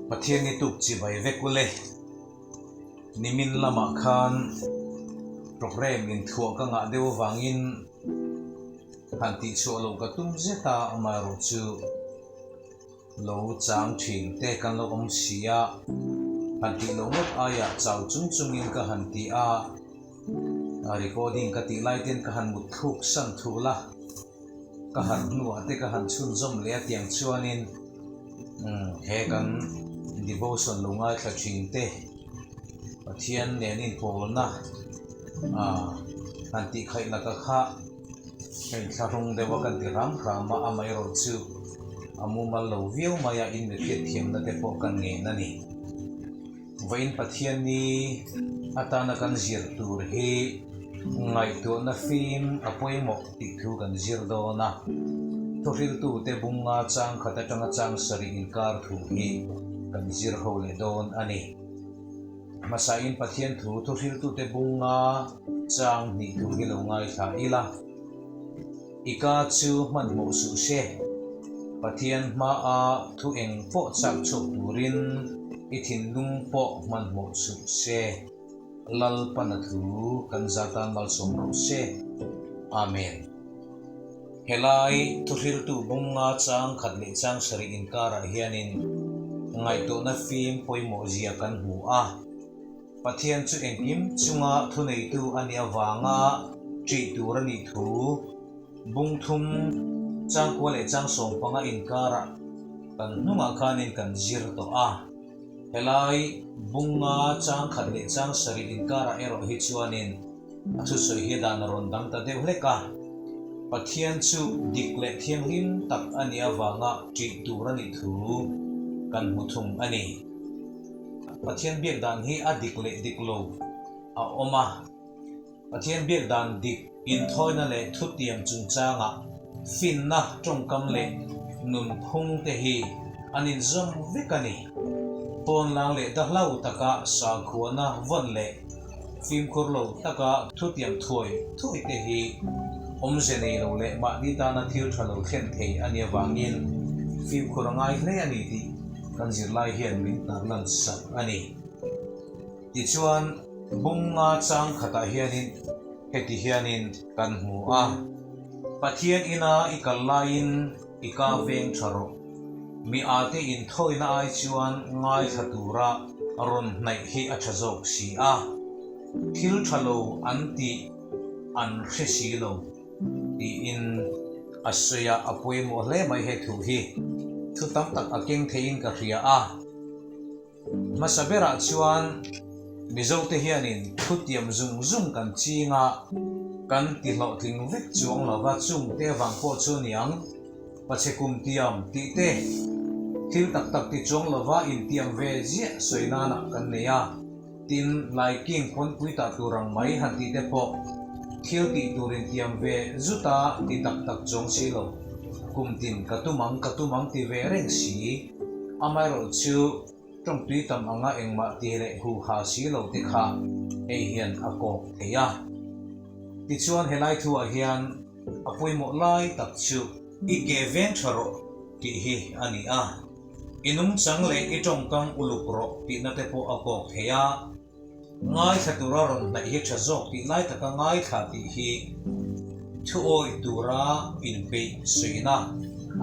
Pathian i tuk chibai vek ule. Nimin lamah khan programme inthuah ka ngah deuh avangin han tihchhuah loh ka tum zet a, amaherawhchu Lo chang thin te kan lo awm si a, han tih loh ngawt aiah chau chung chungin ka han ti a, recording ka tih lai ten ka han mut thluk san thul a, ka harh hnuah te ka han chhunzawm leh a tiang chuanin he kan devotion lo ngaithla thin te Pathian nen inpawlna han tih khaih laka kha. Hei thlahrung deuha kan ti hram hram a, amaherawh chu a mumal lo viau mai a, in mi hriatthiamna te pawh kan ngen a ni. Vawiin Pathianni atana kan zir tur hi ngaihtuahna fim a pawimawh tih thu kan zir dawn a, thuhriltute bunga chang khat atanga chang sarih inkar thu hi kan zir ho leh dawn a ni. Hmasain Pathian thu thuhriltute bunga chang hnih tur hi lo ngaithla ila, I ka chu hmanhmawh suh se, Pathian hmaa thu eng pawh chak chhuak turin i thinlung pawh hmanhmawh suh se, Lalpana thu kan za tan malsawm rawh se. Amen. Helai thuhriltu bunga chang khat leh chang sarih inkarah hianin ngaihtuahna fim pawimawh zia kan hmu a. Pathian chu engkim chunga thuneitu a nih avanga ṭih tur a nih thu bung thum changkua leh chang sawmpanga inkarah kan hnungah khanin kan zir tawh a. Helai bunga chang khat leh chang sarih inkarah erawh hi chuanin A thusawi hi dan a rawn dang ta deuh hlek a, Pathian chu dik leh thianghlim tak a nih avanga ṭih tur a nih thu kan hmu thung a ni. Pathian biak dan hi a dik leh dik lo a awm a. Pathian biak dan dik inthawina leh thutiam chungchangah finna tawngkam leh nunphung te hi an inzawm vek a ni. Pawnlang leh dahlau taka sakhuana vawn leh Fimkhur lo taka thutiam thuai thuai te hi awmze nei lo leh mahni tana thil tha lo thlen thei a nih avangin fimkhur a ngai hle a ni tih kan zirlai hian min tarlan sak a ni. Tichuan, bunga chang khatah hianin heti hianin kan hmu a, Pathian ina i kal laiin i ka veng tha rawh. Mi ate inthawina ai chuan ngaithla tura rawn hnaih hi a tha zawk si a, thil tha lo an tih an hre si lo tiin a sawi a, a pawimawh hle mai he thu hi. Thu tam tak a keng theiin ka hria a. Hmasa berah chuan Mizote hianin thutiam zung zung kan ching a, kan ti hlawhtling vek chuang lo va, chungte avang pawh chu a ni ang. Pachhe kum tiam tih te, thil tak tak ti chuang lo va intiam ve ziah sawi nanah kan nei a. Tin, Laiking pawnpui tah tur ang mai han tih te pawh thil tih tur intiam ve zut a ti tak tak chuang si lo. Kum tin ka tum ang, ka tum ang ti ve reng si. Amaherawh chu tawngtui tam anga engmah ti leh hu ha si lo te kha hei hian a kawk thei a. Tichuan helai thuah hian a pawimawh lai tak chu i ke veng tha rawh tih hi a ni a. I nungchang leh i tawngkam uluk rawh tihna te pawh a kawk thei a, ngaithla tura rawn hnaih hi tha zawk tih lai taka ngaithla tih hi thu awih tura inpeih suihna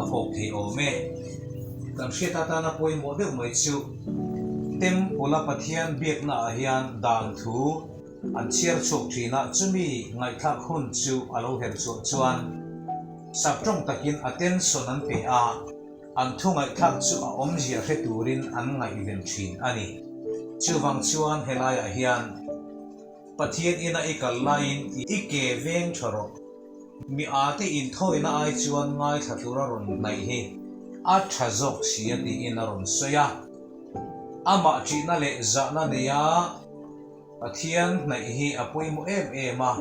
a kawk thei awm e. Kan hriat atana pawimawh deuh mai chu Temple-a Pathian biaknaah hian dan thu An chhiar chhuak thin a, chumi ngaihthlak hun chu a lo her chhuah chuan saptawng takin attention an pe a, an thu ngaihthlak chu a awmzia hre turin an ngaihven thin a ni. Chuvang chuan helaiah hian Pathian ina i kal laiin i ke veng tha rawh. Mi ate inthawina ai chuan ngaithla tura rawn hnaih hi a tha zawk si a tiin a rawn sawi a. Amah ṭihna leh zahna neia Pathian hnaih hi a pawimawh em em a,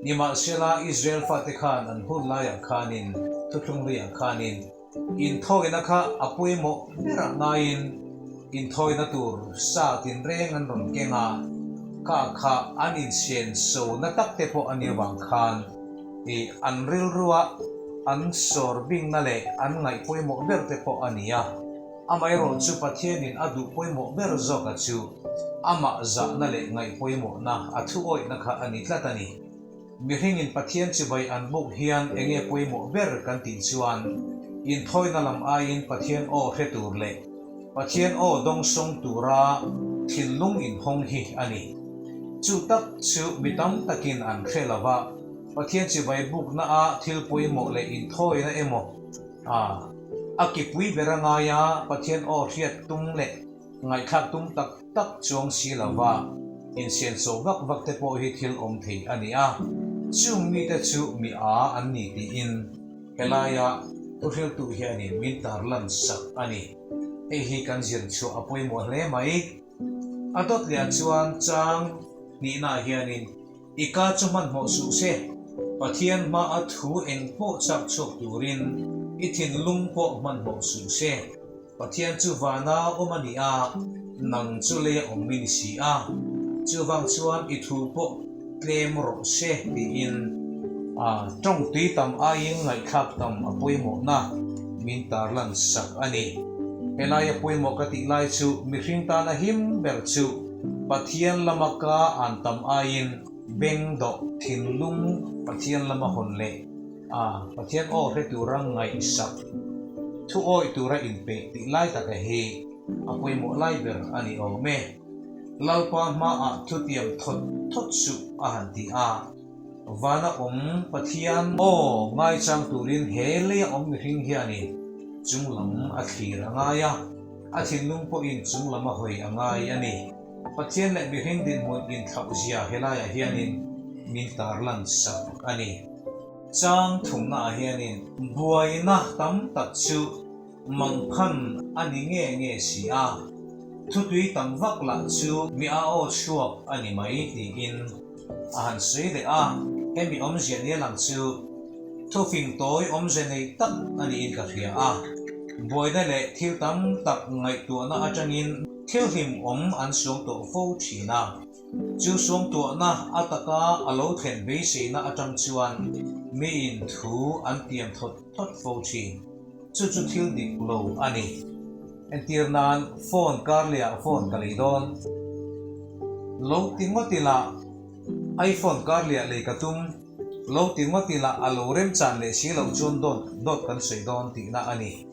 nimahsela Israel fate khan an hun laiah khanin, thuthlung luiah khanin inthawina kha a pawimawh berah ngaiin inthawina tur sa tinreng an rawn keng a, kha kha an insian so na tak te pawh a nih avang khan ih an rilrua an sawr bingna leh an ngaih pawimawh ber te pawh a ni a. Amaherawhchu Pathianin a duh pawimawh ber zawka chu amah zahna leh ngaih pawimawhna a thuawihna kha a ni tlat a ni. Mihringin Pathian chibai an buk hian enge pawimawh ber kan tih chuan inthawina lam aiin Pathian aw hre tur leh Pathian aw dawngsawng tura thinlung inhawng hi a ni. Chu tak chu mi tam takin an hre lo va, Pathian chibai bukna a thil pawimawh leh inthawina emaw a a kipui ber a ngai a, Pathian aw hriat tum leh ngaihthlak tum tak tak chuang si lo va, insianso vak vak te pawh hi thil awm thei a ni a, chung mite chu mi a an ni tiin helaia thuhriltu hianin min tarlan sak a ni. Hei hi kan zir chhuah a pawimawh hle mai. A dawt leh ah chuan chang hnihnaah hianin i ka chu hmanhmawh suh se, Pathian hmaa thu eng pawh chak chhuak turin i thinlung pawh hmanhmawh suh se. Pathian chu vana awm a ni a, nang chu leia awm i ni si a, chuvang chuan i thu pawh tlem rawh se tiin a tawngtui tam aiin ngaihthlak tam a pawimawhna min tarlan sak a ni. Helaia pawimawh ka tih lai chu mihring tana him ber chu Pathian lama ka an tam aiin beng dawh thinlung Pathian lama hawn leh A, Pathian aw hre tura ngaihsak, thu awih tura inpeih tih lai taka hi a pawimawh lai ber a ni awm e. Lalpa hmaah thutiam thawt thawt suh a han ti a. Vana awm Pathian aw ngaichang turin he leia awm mihring hianin chunglam a thlir a ngai a, a thinlung pawhin chunglam a hawi a ngai a ni. Pathian leh mihring dinhmun inthlauhzia helaiah hianin min tarlan sak a ni. Chang thumnaah hianin buaina tam tak chu mangphan a ni nge nge si a, thutui tam vak lah chu mi a aw chhuak a ni mai tiin a han sawi leh a, hemi awmzia nia lang chu thufing tawi awmze nei tak a niin ka hria a, buaina leh thil tam tak ngaihtuahna atangin thil hlimawm an suang tawh fo thin a. Chu suangtuahna a taka a lo thlen beiseina atang chuan miin thu an tiam thawt thawt fo thin. Chu chu thil dik lo a ni. Entir nan phone kar lehah phone ka lei dawn. Lo ti ngawt ila iPhone kar lehah lei ka tum. Lo ti ngawt ila a lo remchan leh si loh chuan dawt dawt kan sawi dawn tihna a ni.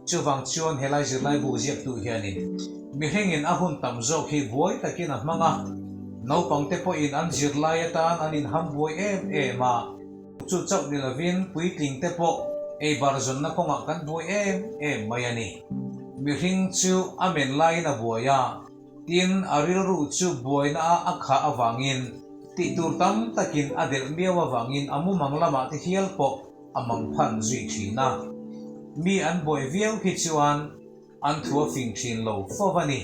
Chuvang chuan helai zirlaibu ziaktu hianin mihringin a hun tam zawk hi buai takin a hmang a, naupangte pawhin an zirlai atan an inham buai em em a, chu chauh ni lovin puitlingte pawh ei bar zawnna kawngah kan buai em em mai a ni. Mihring chu a men laiin a buai a, tin a rilru chu buaina a a khah avangin tihtur tam takin a delh miau avangin a mumang lamah te hial pawh a mangphan zui thin a, mi an buai viau khi chuan an thu a fing thin lo fo a ni.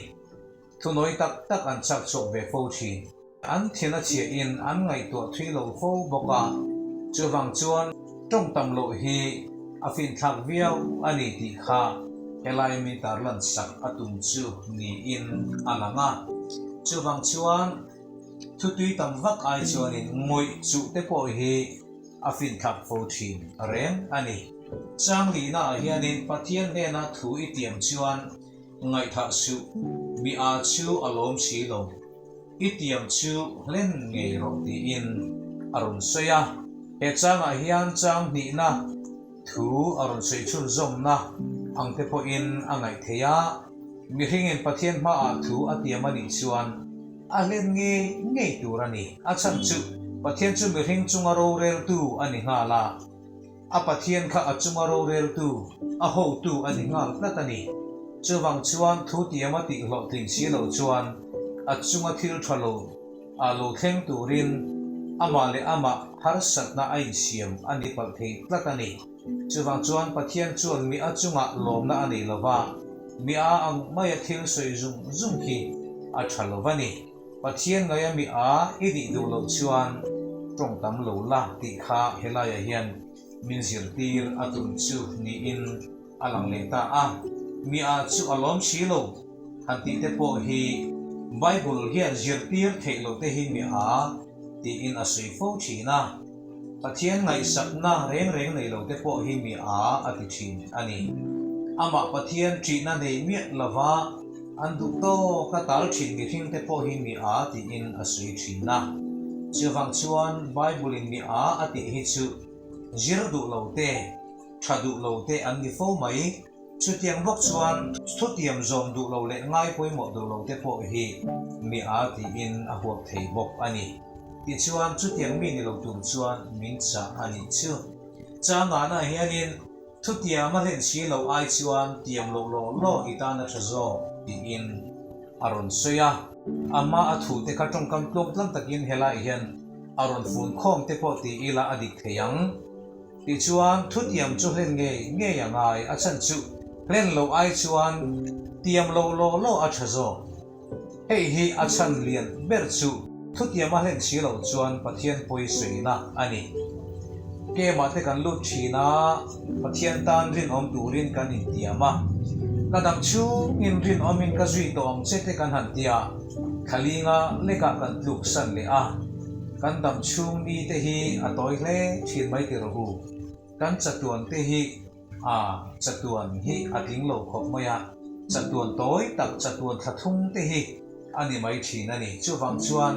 Thunawi tak tak an chak chhuak ve fo thin. An thin a chhiahin an ngaihtuah thui lo fo bawk a, chuvang chuan tawng tam loh hi a finthlak viau a ni tih kha helai min tarlan sak a tum chu niin a lang a. Chuvang chuan thutui tam vak ai chuanin ngawih chuh te pawh hi a finthlak fo thin reng a ni. Changlihna ah hianin Pathian hnena thu i tiam chuan ngaihthah suh, mi a chu a lawm si lo, i tiam chu hlen ngei rawh tiin a rawn sawi a. He changah hian chang hnihna thu a rawn sawi chhunzawmna ang te pawhin a ngaih theih a, mihringin Pathian hmaah thu a tiam a nih chuan A hlen ngei ngei tur a ni. A chhan chu Pathian chu mihring chunga roreltu a ni nghal a, a Pathian kha a chunga roreltu, a hotu a ni nghal tlat a ni. Chuvang chuan thu tiama tih hlawhtling si lo chuan a chunga thil tha lo ah lo thleng turin amah leh amah harsatna a insiam a ni palh thei tlat a ni. Chuvang chuan Pathian chuan mi a chungah lawmna a nei lo va, mi a ang maia thil sawi zung zung khi a tha lo va ni. Pathian ngaia mi a i dih duh loh chuan tawng tam lo la tih kha helaiah hian min zirtir a tum chu niin a lang leh ta a. Mi a chu a lawm si lo han tih te pawh hi Bible hian zirtir theih loh te hi mi a tiin a sawi fo thin a. Pathian ngaihsakna reng reng nei lo te pawh hi mi a a ti thin a ni. Amah Pathian ṭihna nei miah lova an duh tawk a tal ṭhin mihringte pawh hi mi â tiin a sawi ṭhin a. Chuvang chuan Bible-in mi â a tih hi chu zir duh lo te, ṭha duh lo te an ni fo mai. Chutiang bawk chuan thutiam zawm duh lo leh ngai pawimawh duh lo te pawh hi mi â tiin a huap thei bawk a ni. Tichuan chutiang mi ni lo tur chuan min chah a nih chu. Changana hianin thutiam a hlen si loh ai chuan tiam loh law law i tan a tha zawk tiin a rawn sawi a. A hma a thu te kha tawngkam tluang tlang takin helaiah hian a rawn fun khawm te pawh ti ila a dik thei ang. Tichuan thutiam chu hlen ngei ngei a ngai a chhan chu hlen loh ai chuan tiam loh law law a tha zawk. Hei hi a chhan lian ber chu thutiam a hlen si loh chuan Pathian pawi sawina a ni. Kemah te kan lut thin a, Pathian tan rinawm turin kan intiam a. Ka dam chhungin rinawmin ka zui tawh ang che te kan han tia, thlalinga lekah kan tluk san leh a. Kan dam chhung ni te hi a tawi hle thin mai ti rawh u. Kan chatuan te hi A, chatuan hi a tling lo khawp mai a, chatuan tawi tak chatuan thla thung te hi a ni mai thin a ni. Chuvang chuan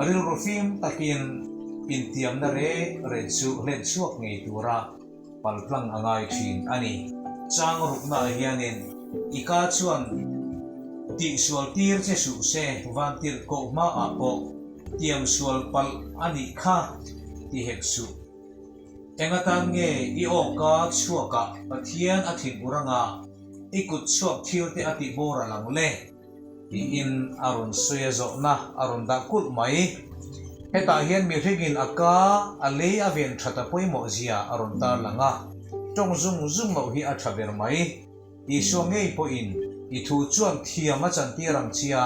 rilru fim takin intiamna rek rek chu hlen chhuak ngei tura paltlang a ngai thin a ni. Chang ruknaah hianin i ka chuan tihsual tir che suh se, vantirh koh hmaah pawh tiamsual palh a nih kha ti hek suh. Engatan nge i awka chhuakah Pathian a thin ur anga i kut chhuak thil te a tih bawr a lang le? tiin a rawn sawi a zawhna a rawn dah kulh mai. Hetah hian mihringin a ka a lei a ven that a pawimawh zia a rawn tarlang a, tawng zung zung loh hi a tha ber mai. Isua ngei pawhin i thu chuan thiam a chantir ang chia,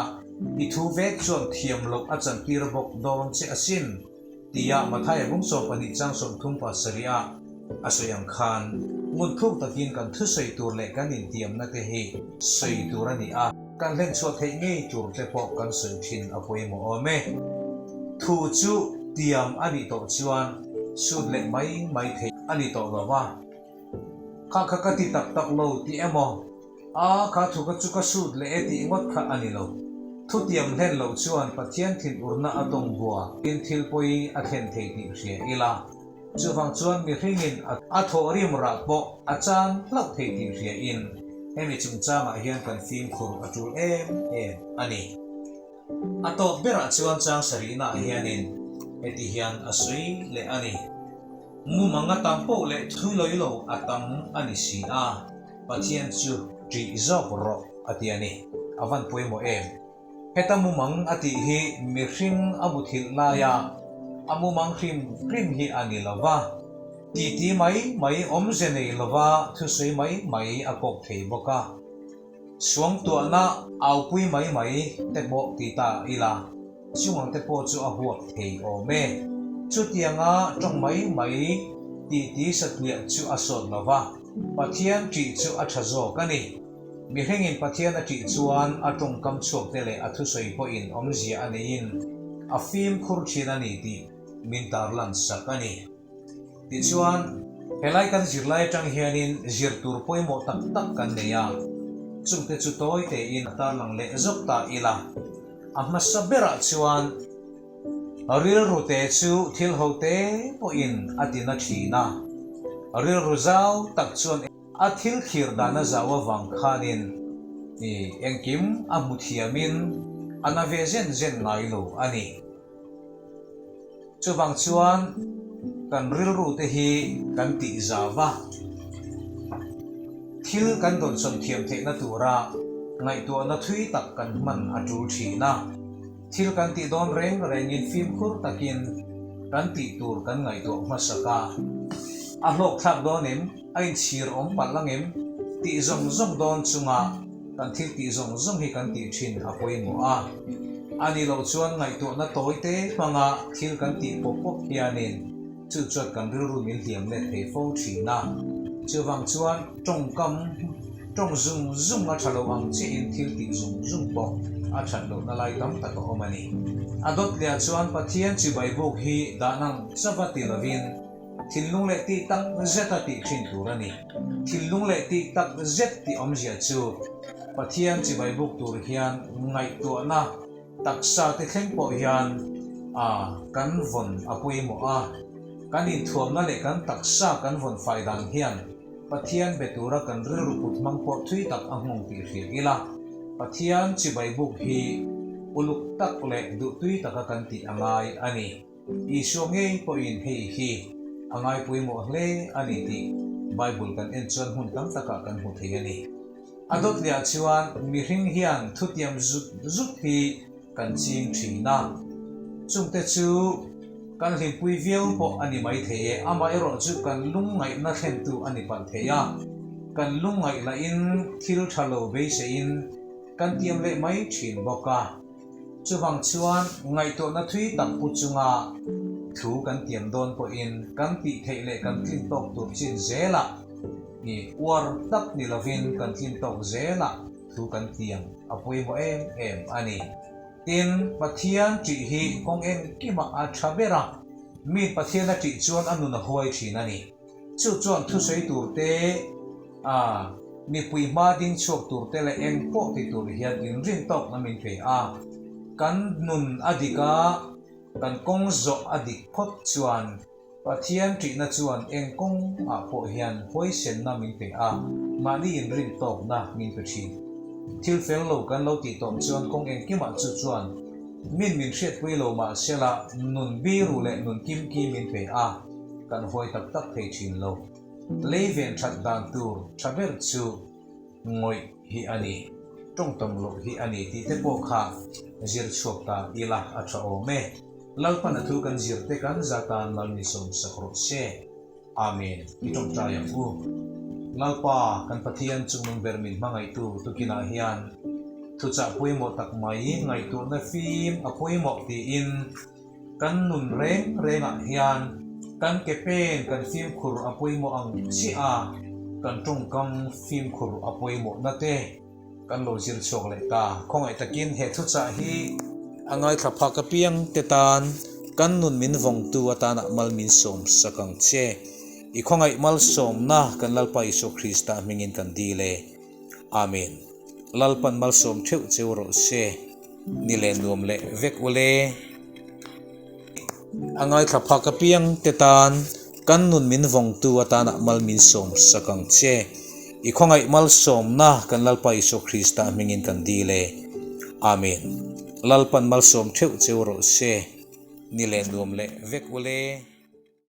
i thu vek chuan thiam loh a chantir bawk dawn che asin. Tia Mathaia bung 12 chang 30 pasarih a a sawi ang khan ngun thluk takin kan thusawi tur leh kan intiamna te hi sawi tur a ni a, kan hlenchhuah theih ngei tur te pawh kan sawi thin a pawimawh awm e. Thu chu tiam a nih tawh chuan sut leh mai mai theih a ni tawh lo va, Kha kha ka ti tak tak lo tih emaw? A, kha thu ka chu ka sut leh e tih ngawt kha a ni lo. Thutiam hlen loh chuan Pathian thinurna a tawng bua in thil pawi a thlen thei tih hria ila. Chuvang chuan mihringin a thawh rim rah pawh a chan hlauh thei tih hria in hemi chungchangah hian kan fimkhur a tul em em a ni. A tawp berah chuan chang sarihnaah hianin heti hian a sawi leh a ni. Mumang a tam poh leh thu lawi lo a tam a ni si a. Pathian chu ṭih zawk rawh a ti a ni. A van pawimawh em? Heta mumang a tih hi mihring a muthilh laia a mumang hrim hrim hi a ni lo va, titi mai mai awmze nei lova thusawi mai mai a kawk thei bawk a. Suangtuahna aupui mai mai te pawh ti ta ila, chungangte pawh chu a huap thei awm e. Chutianga tawng mai mai titi satliah chu a sawt lo va, Pathian ṭih chu a ṭha zawk a ni. Mihringin Pathian a ṭih chuan a tawngkam chhuakte leh a thusawi pawhin awmzia a neiin a fimkhur ṭhin a ni tih min tarlan sak a ni. Tichuan, helai kan zirlai atang hianin zir tur pawimawh tak tak kan nei a, chungte chu tawi tein a tarlang leh zawk ta ila. A hmasa berah chuan rilru te chu thil ho te pawhin a ti na thin a, rilru zau tak chuan a thil thlir dan a zau avang khanin engkim a hmu thiamin a na ve zen zen ngai lo a ni. Chuvang chuan kan rilru te hi kan tih zau va, thil kan dawnsawn thiam theihna tura ngaihtuahna thui tak kan hman a tul thin a. Thil kan tih dawn reng rengin fimkhur takin kan tih tur kan ngaihtuah hmasak a. A hlawkthlak dawn em? A inchhir awm palh ang em? Tih zawng zawng dawn chunga kan thil tih zawng zawng hi kan tih thin a pawimawh a. A nih loh chuan ngaihtuahna tawi te hmanga thil kan tih pawp pawp hianin chu chuan kan rilru min hliam let thei fo thin a. Chuvang chuan tawngkam tawng zung zung a tha lo ang chiahin thil tih zung zung pawh a that lohna lai tam tak a awm a ni. A dawt leh ah chuan Pathian chibai buk hi dah nang chava ti lovin. Thinlung leh tih tak zeta tih thin tur a ni. Thinlung leh tih tak zet tih awmzia chu Pathian chibai buk tur hian ngaihtuahna taksa te thleng pawh hian a kan vawn a pawimawh a. Kan inthuamna leh kan taksa kan vawn fai dan hian Pathian be tura kan rilru put hmang pawh thui tak a nghawng tih hria ila, Pathian chibai buk hi uluk tak leh duhtui taka kan tih a ngai a ni. Isua ngei pawhin hei hi a ngai pawimawh hle a ni tih Bible kan en chuan hmun tam takah kan hmu thei a ni. A dawtliah chuan mihring hian thutiam zut zut hi kan ching thin a, chungte chu kan hlimpui viau pawh a ni mai thei e, amaherawh chu kan lungngaihna thlentu a ni palh thei a, kan lungngaih lahin thil tha lo beiseiin kan tiam leh mai thin bawk a. Chuvang chuan ngaihtuahna thui tak pu chunga thu kan tiam dawn pawhin kan tih theih leh kan tlin tawk tur chin zelah i uar tak ni lovin kan tlin tawk zelah thu kan tiam a pawimawh em em a ni. Tin, Pathian ṭih hi kawng engkimah a ṭha ber a, mi Pathian a ṭih chuan a nun a huai ṭhin a ni. Chu chuan thusawi tur te, a mipui hma ding chhuak tur te leh eng pawh ti tur hian inrin tawkna min pe a. Kan nun a dik a, kan kawng zawh a dik phawt chuan Pathian ṭihna chuan eng kawng ah pawh hian huaisenna min pe a, mahni inrin tawkna min pe ṭhin. Thil fel lo kan lo tih tawh chuan kawng engkimah chu chuan min min hriatpui lo mahsela nun biru leh nun kimki min pe a. Kan hawi tak tak thei thin lo. Lei ven that dan tur tha ber chu ngawih hi a ni, tawngtam loh hi a ni tih te pawh kha zir chhuak ta ila a tha awm e. Lalpan a thu kan zir te kan za tan Lal mi sawmsak rawh se. Amen. I tawngtai ang u. Lalpa kan Pathian chungnung ber min hmangaihtu tukinah hian thuchah pawimawh tak mai ngaihtuahna fim a pawimawh tiin, Kan nun reng rengah hian kan ke pen kan fimkhur a pawimawh ang chiah a, kan tawngkam fimkhur a pawimawhna te kan lo zir chhuak leh ta. Khawngaih takin he thuchah hi a ngaithla phak apiang te tan kan nun min vawngtu atana mal min sawm sak ang che. I khawngaih malsawmna kan Lalpa Isua Krista hmingin kan dil e. Amen. Lalpan malsawm theuh cheu rawh se. Ni leh nuam leh vek ule. A ngaithla phak apiang te tan kan nun min vawngtu atana mal min sawm sak ang che. I khawngaih malsawmna kan Lalpa Isua Krista hmingin kan dil e. Amen. Lalpan malsawm theuh cheu rawh se. Ni leh nuam leh vek ule.